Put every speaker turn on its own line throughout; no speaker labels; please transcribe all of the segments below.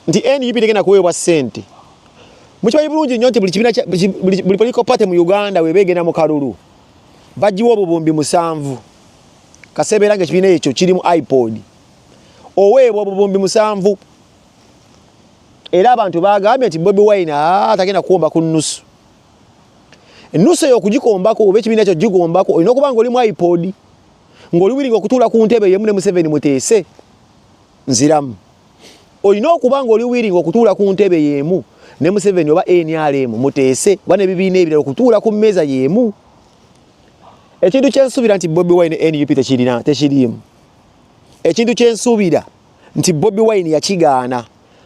Nti NUP tegenda kuweebwa ssente. Mukimanyi bulungi nnyo nti buli kibiina, buli political party mu Uganda weba egenda mu kalulu, bagiwa obuwumbi 7. Kasebeera nga ekibiina ekyo kiri mu IPOD, oweebwa obuwumbi 7. Era abantu bagambye nti Bobi Wine tagenda kuwomba ku nnusu. Ennusu eyo okugikombako, oba ekibiina ekyo gigombako, olina okuba nga oli mu IPOD, ng'oli willing okutuula ku ntebe yemu ne Museveni. Muteese, nziramu, olina okuba nga oli willing okutuula ku ntebe y'emu ne Museveni oba NRM, muteese, oba n'ebibiina ebirala, okutuula ku mmeeza y'emu. Ekintu kyensuubira nti Bobi Wine NUP tekirina, tekiriimu. Ekintu kyensuubira nti Bobi Wine yakigaana,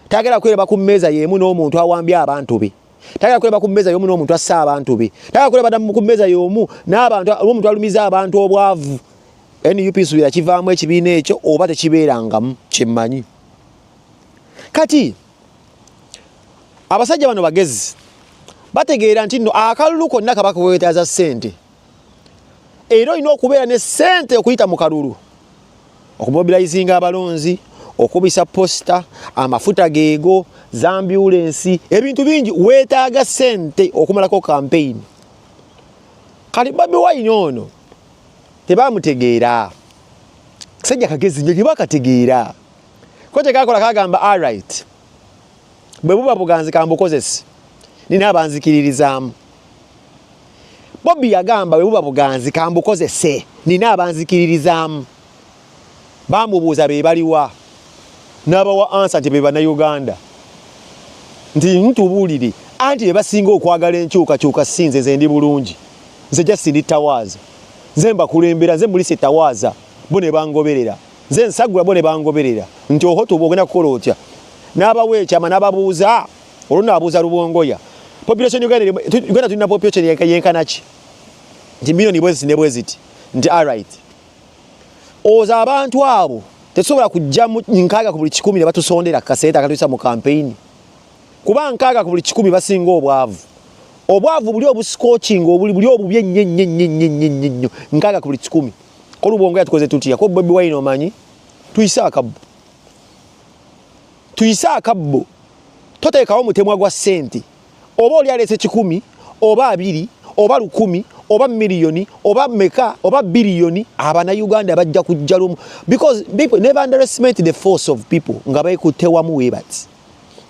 tayagala kweraba ku mmeeza y'emu n'omuntu awambye abantu be, tayagala kweraba ku mmeeza y'omu n'omuntu assa abantu be, tayagala kweraba ku mmeeza y'omu n'abantu n'omuntu alumiza abantu obwavu. NUP suubira kivaamu ekibiina ekyo oba tekibeerangamu, kyemmanyi. Kati abasajja bano bagezi, bategeera nti nno akalulu konna kaba kwetaaza ssente, era olina okubeera ne ssente okuyita mu kalulu, okumobilizinga abalonzi, okubisa poster, amafuta geego, z'ambulensi, ebintu bingi. Weetaaga ssente okumalako campaign. Kati Bobi Wine ono tebamutegeera, kasajja kagezi nnyo, tebakategeera ko kyekakola. Kagamba, "Alright, bwe buba buganzi kambukozese, nina abanzikiririzaamu." Bobi yagamba, "Bwe buba buganzi kambukozese, nina abanzikiririzaamu." Bamubuuza be baliwa, n'abawa answer nti be Bannayuganda, nti ntubuulire anti be basinga okwagala enkyukakyuka. Si nze, nze ndi bulungi, nze just ndi tawaaza, nze mbakulembera, nze mulisa etawaaza, bo ne bangoberera, nze nsagula, bo ne bangoberera. Nti oho, tuba ogenda kukola otya? N'abawa ekyama, n'ababuuza olwo, naabuuza Lubongoya, "Population Uganda, Uganda tulina population yenkana ki?" Nti miliyoni bweziti ne bweziti. Nti alright, oza abantu abo tetusobola kujja 60 ku buli 100 ne batusondera kaseeta akatuyisa mu campaign, kuba 60 ku buli 100 basinga obwavu, obwavu buli obusikokinga, obuli buli obubi ennyo ennyo ennyo ennyo ennyo ennyo ennyo, 60 ku buli 100. Ko Lubongoya, tukoze tutya? Ko Bobi Wine, omanyi tuyise akabbo, tuyise akabbo, toteekawo mutemwa gwa ssente. Oba oli aleese 100 oba 20 oba 1000 oba miliyoni oba meka oba biliyoni, Abannayuganda bajja kujja lumu, because people never underestimate the force of people nga beekutte wamu. We bati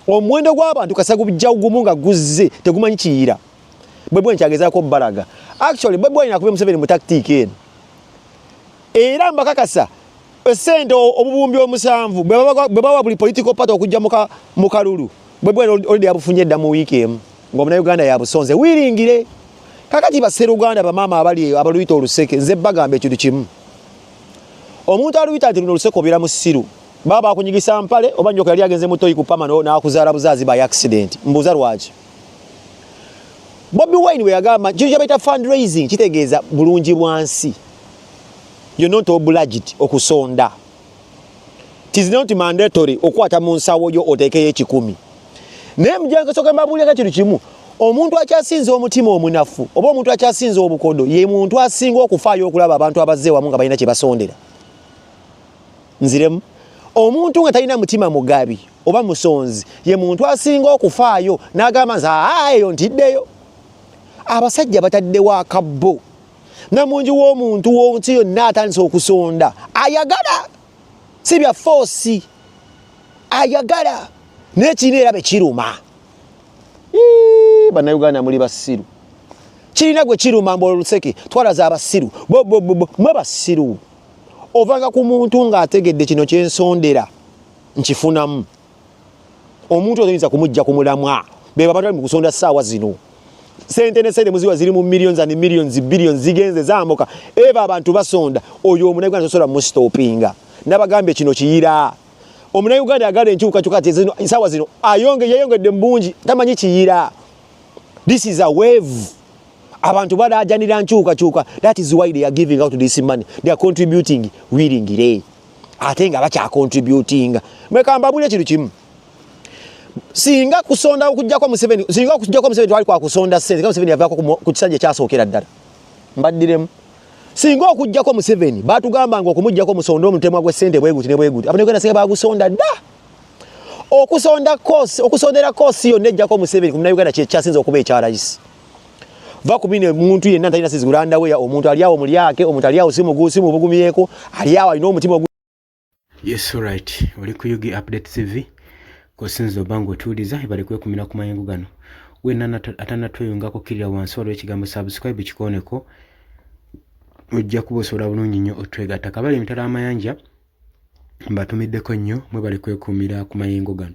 omuwendo gw'abantu kasa gujja gumu nga guzze, tegumanyi kiyira. Bwe bwe nkyagezaako bbalaga, actually Bobi Wine akubye Museveni mu tactic eno. Era mbakakasa, esente obuwumbi 7 bwe bawa buli political party okujja mu kalulu, bwe bwe already yabufunye edda mu wiiki emu, ng'Omunnayuganda yabusonze wiringire. Kakati basseruganda, bamaama abali eyo abaluyita oluseke, nze bagamba ekintu kimu: omuntu aluyita nti luno oluseke, obeera musiru, baba bakunyigisa mpale, oba nyoka yali agenze mutoyi ku pama n'akuzaala buzaazi by accident. Mbuuza lwaki Bobi Wine bwe yagamba kintu kyabaita fundraising kitegeeza bulungi bwa nsi. You're not obliged okusonda. It is not mandatory okwata mu nsawo yo oteekeyo 100. Naye mujankasoka mbabuulira kintu kimu: omuntu akyasinza omutima omunafu oba omuntu akyasinza obukodo ye muntu asinga okufaayo okulaba abantu abazze wamu nga balina kye basondera. Nziremu, omuntu nga talina mutima mugabi oba musonzi ye muntu asinga okufaayo n'agamba nti aa, eyo ntiddeyo. Abasajja bataddewo akabbo, namungi w'omuntu w'onsi yonna atandise okusonda, ayagala, si bya force, ayagala, naye kirina era bekiruma. Bannayuganda muli basiru, kirina gwe kiruma mbu oluseke twalaza abasiru bobobobo. Mwe basiru, ovanga ku muntu ng'ategedde kino kyensondera nkifunamu. Omuntu otoyinza kumujja ku mulamwa. Be abantu bali mu kusonda ssaawa zino sente, ne sente muziwa ziri mu millions and millions, billions, zigenze zambuka. Eba abantu basonda, oyo Omunauganda tosobola mustopinga. Nabagambye kino kiyira. Omunauganda agala enkyukakyuka ti zino ssaawa zino ayonge, yayongedde mu bungi, tamanyi kiyira. This is a wave. Abantu balajanira nkyukakyuka. That is why they are giving out this money, they are contributing willingly, ate nga bakyacontributinga. Mwekambabuli ekintu kimu: singa kusonda okujjako Museveni, singa okujjako Museveni twali kwa kusonda ssente, nga Museveni yavaako ku kisanja ekyasookera ddala. Mbaddiremu, singa okujjako Museveni batugamba nga okumuggyako musonda omutemwa gw'essente bwe guti ne bwe guti, Abanyarwanda singa bagusonda dda. Okusonda cost, okusondera cost yonna ejjako Museveni ku Munnayuganda kye kyasinze okuba ekya layisi. Va ku bino, omuntu yenna talina sizigulandaweya, omuntu ali awo mulyake, omuntu ali awo si muguusi mubugumyeko, ali awo alina omutima ogu.
Yes, alright, oli ku UG Update TV kosinza oba ng'otuwuliza, ebale kwekumira ku mayengo gano. Wenna atannatweyungako, kkirira wansi waliwo ekigambo "subscribe", kikooneko, ojja kuba osobola bulungi nnyo otwegatta. Kabali emitala amayanja, mbatumiddeko nnyo, mwebale kwekuumira ku mayengo gano.